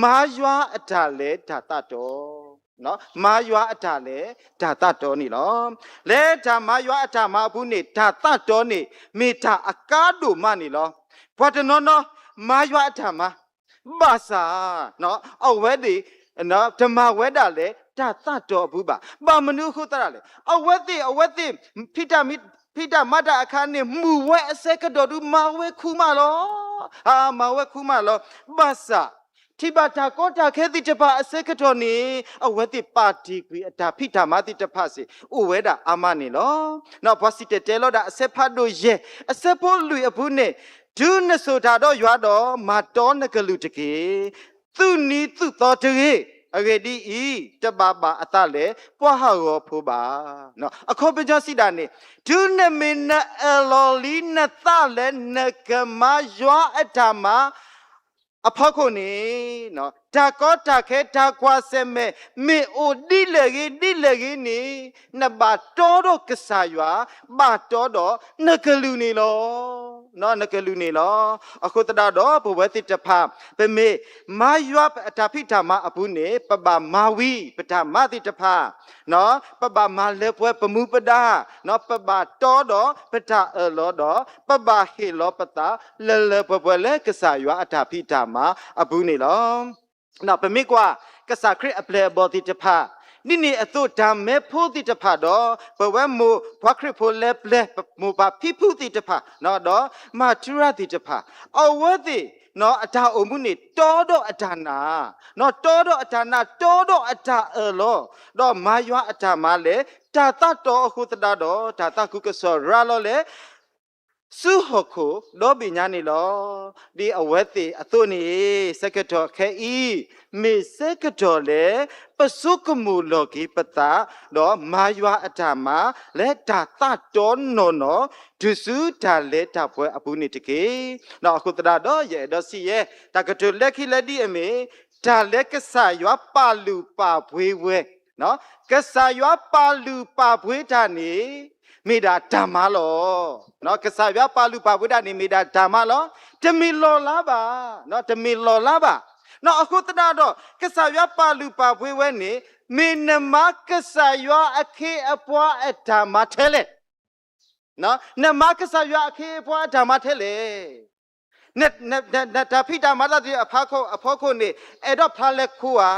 မၤယွၤအတၢ်လဲၤတၢ်သးတီ, မၤယွၤအတၢ်လဲၤတၢ်သးတီန့ၣ်လီၤ. လၢတၢ်မၤယွၤအတၢ်မၤအပူၤန့ၣ် တၢ်သးတီန့ၣ် မ့ၢ်တၢ်အကါဒိၣ်မးန့ၣ်လီၤ. ပှၤတနီၤနီၤ မၤယွၤအတၢ်မၤ ဘၣ်ဆၣ် အဝဲသ့ၣ် တမၤဝဲဒၣ်လၢတၢ်သးတီအပူၤဘၣ်. ဘၣ်မနုၤအဃိသတးလဲၣ်. အဝဲသ့ၣ် အဝဲသ့ၣ် ဖံးတၢ်မၤတၢ်အခါန့ၣ် မုာ်ဝဲအဆၢကတီၢ်ဒုး မၤဝဲခူမးလီၤ. မၤဝဲခူမးလီၤ. ဘၣ်ဆၣ် ထံၣ်ဘၣ်တၢ်ကီတၢ်ခဲသ့ၣ်တဖၣ်အဆၢကတီၢ်န့ၣ် အဝဲသ့ၣ်ပာ်တ့ၢ်ကွံာ်အတၢ်ဖံးတၢ်မၤသ့ၣ်တဖၣ်စ့ၢ် အိၣ်ဝဲဒၣ်အါမးန့ၣ်လီၤ. ပှၤစံၣ်တဲၤတဲလီၤဒၣ်အဆၢဖးဒိၣ်ယဲၢ် အဆၢဖိလွံၢ်အပူၤန့ၣ် တုၤနစိာ်တၢ်ဒီးယွၤဒီး မၤတီနကလုၢ်တက့ၢ်. သူၣ်နံၤသူၣ်သီတဂ့ၤ. အဂ့ၢ်ဒ်အံၤ, တဘၣ်ဘၣ်အသးလၢပှၤဟးဂီၤဖိဘၣ်. အခီပညီစံးဒၣ်န့ၣ်, တုၤနမ့ၢ်နအၢၣ်လီၤလံနသးလၢနကမၤယွၤအတၢ်မၤ အဖီခိၣ်န့ၣ်, တၢ်ကီတၢ်ခဲတၢ်ကွၢ်ဆၢၣ်မဲာ် မ့ၢ်အိၣ်ဒ်လဲၣ်ဂ့ၤဒ်လဲၣ်ဂ့ၤန့ၣ်, နဘၣ်တီဒီးကစၢ်ယွၤ, ဘၣ်တီဒီးနကလုၢ်န့ၣ်လီၤ. နကလုၢ်န့ၣ်လီၤ. အဃိသတးဒီး ပဝဲသ့ၣ်တဖၣ် ပမ့ၢ်မၤယွၤအတၢ်ဖံးတၢ်မၤအပူၤန့ၣ် ပဘၣ်မၤဝံၤပတၢ်မၤသ့ၣ်တဖၣ် ပဘၣ်မၤလၢပှဲၤပမူပဒါ, ပဘၣ်တီဒီးပတၢ်အၢၣ်လီၤဒီး ပဘၣ်ဟ့ၣ်လီၤပသးလၢလၢပှဲၤပှဲၤလၢကစၢ်ယွၤအတၢ်ဖံးတၢ်မၤအပူၤန့ၣ်လီၤ. ပမ့ၢ်ကွၢ် ကစၢ်ခရံာ်အပျဲၢ်အဘီၣ်သ့ၣ်တဖၣ်, ဒ်န့ၣ်အသိးတၢ်မဲဖိသ့ၣ်တဖၣ်ဒီး ပဝဲမိၢ်ပှၤခရံာ်ဖိလၢပျဲၢ် မိၢ်ပၢ်ဖံဖုသ့ၣ်တဖၣ် ဒီးမၤထူရၤသ့ၣ်တဖၣ်, အဝဲသ့ၣ် အတၢ်အိၣ်မူန့ၣ် တီဒီးအတၢ်နာ်, တီဒီးအတၢ်နာ် တီဒီးအတၢ်အၢၣ်လီၤ, ဒီးမၤယွၤအတၢ်မၤလၢ တၢ်သးတီအဃိသတးဒီး တၢ်သးခုကစီၣ်ရၤလီၤလၢ ဆူဟီၣ်ခိၣ်ဒီဘ့ၣ်ညါန့ၣ်လီၤ. ဒ်အဝဲသ့ၣ်အသိးန့ၣ် ဆၢကတီၢ်ခဲအံၤ မ့ၢ်ဆၢကတီၢ်လၢ ပဆိကမိၣ်လီၤက့ၤပသး ဒီးမၤယွၤအတၢ်မၤ လၢတၢ်သးတီနီၢ်နီၢ် တုၤဆူတၢ်လၢတၢ်ပှဲၤအပူၤန့ၣ်တက့ၢ်. အဃိသတးဒီး ယအဲၣ်ဒိးစံးယဲ တၢ်ကတိၤလၢခံလၢဒ်အမ့ၢ် တၢ်လၢကစၢ်ယွၤပာ်လုၢ်ပာ်ပှ့ၤဝဲ ကစၢ်ယွၤပာ်လုၢ်ပာ်ပှ့ၤတၢ်န့ၣ် မ့ၢ်ဒၣ်တၢ်မၤလီၤ. ကစၢ်ယွၤပာ်လုၢ်ပာ်ပှ့ၤတၢ်န့ၣ် မ့ၢ်ဒၣ်တၢ်မၤလီၤ. တမ့ၢ်လီၤလးဘၣ်, တမ့ၢ်လီၤလးဘၣ်. အဃိသတးဒီး ကစၢ်ယွၤပာ်လုၢ်ပာ်ပှ့ၤဝဲန့ၣ် မ့ၢ်နမၤကစၢ်ယွၤအခ့အပှၤအတၢ်မၤထဲလဲၣ်. နမၤကစၢ်ယွၤအခ့အပှၤအတၢ်မၤထဲလဲၣ်. နတၢ်ဖံးတၢ်မၤသ့ၣ်တဖၣ်အဖီခိၣ်န့ၣ် အဲၣ်ဒိးဖျါလၢခိဧါ.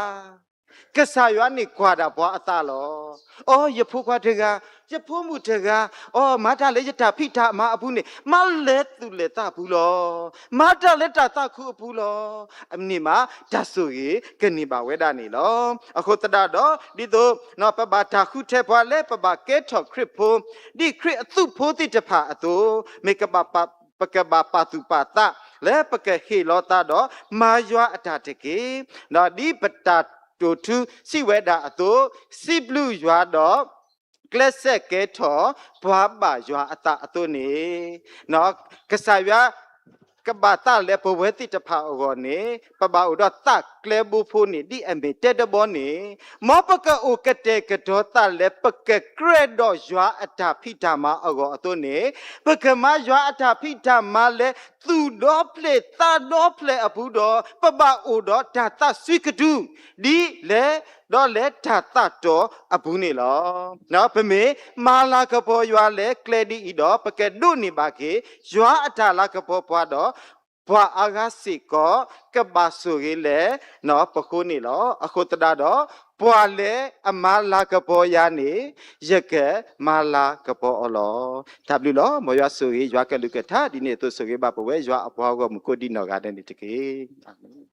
ကစၢ်ယွၤန့ၣ်ကွၢ်ဒၣ်ပှၤအသးလီၤ. အိ, ယဖိခွါတဂၤ, ယဖိမုၣ်တဂၤ, အိ, မၤတၢ်လၢယတၢ်ဖံးတၢ်မၤအပူၤန့ၣ် မၤလၢသူၣ်လၢသးအပူၤလီၤ. မၤတၢ်လၢတၢ်သးခုအပူၤလီၤ. အန့ၣ်မး တၢ်ဆိၣ်ဂ့ၤကန့ၢ်ဘၣ်ဝဲဒၣ်န့ၣ်လီၤ. အဃိသတးဒီး ဒ်သိး ပဘၣ်တၢ်ဃုထၢပှၤလၢပဘၣ်ကဲထီၣ်ခရံာ်ဖိ, ဒ်ခရံာ်အသုးဖိသ့ၣ်တဖၣ်အသိး, မ့ၢ်ကဘၣ်ပ ပကဘၣ်ပာ်သူၣ်ပာ်သး လၢပကဟ့ၣ်လီၤသးဒီးမၤယွၤအတၢ်တက့ၢ်. ဒီးဒ်ပတၢ်တိာ်ထူစံးဝဲဒၣ်အသိး, စံးဘျုးယွၤဒီး ကျဲးစၢးကဲထီၣ်ပှၤဘၣ်ယွၤအသးအသိးန့ၣ်, ကစၢ်ယွၤ ကဘၣ်သးလဲပဝဲသ့ၣ်တဖၣ်အဂီၢ်န့ၣ် ပဘၣ်အိၣ်ဒီးသးကျဲဘိဖိန့ၣ် ဒ်အမ့ၢ်တဲတဘီန့ၣ်, မ်ပကအိၣ်ကတဲာ်ကတီၤသးလဲ ပကကြၢးဒီးယွၤအတၢ်ဖံးတၢ်မၤအဂီၢ်အသိးန့ၣ်, ပကမၤယွၤအတၢ်ဖံးတၢ်မၤလၢသူၣ်ဒီဖျၢၣ်သးဒီဖျၢၣ်အပူၤဒီး ပဘၣ်အိၣ်ဒီးတၢ်သးစွံကတုၤ ဒ်လဲၣ် ဒီးလဲၤတၢ်သးတီၤအပူၤန့ၣ်လီၤ. ပမ့ၢ်မၤလၤကပီၤယွၤလၢကျဲဒ်အံၤဒီး ပကဒိးန့ၢ်ဘၣ်က့ၤ ယွၤအတၢ်လၤကပီၤပှၤဒီး ပှၤအါဂၤစ့ၢ်ကီး ကဘၣ်ဆိၣ်ဂ့ၤလၢပဃိန့ၣ်လီၤ. အဃိသတးဒီး ပှၤလၢအမၤလၤကပီၤယၤန့ၣ် ယကမၤလၤကပီၤအီၤလီၤ. တၢ်ဘျုးလီၤ. မ်ယွၤဆိၣ်ဂ့ၤယွၤကလုၢ်ကထါဒ်န့ၣ်အသိး ဆိၣ်ဂ့ၤဘၣ်ပဝဲယွၤအပှၤဂီၢ်မုၢ်ကိးဒံနီၢ်ဂၤဒဲးန့ၣ်တက့ၢ်. အၤမ့ၣ်.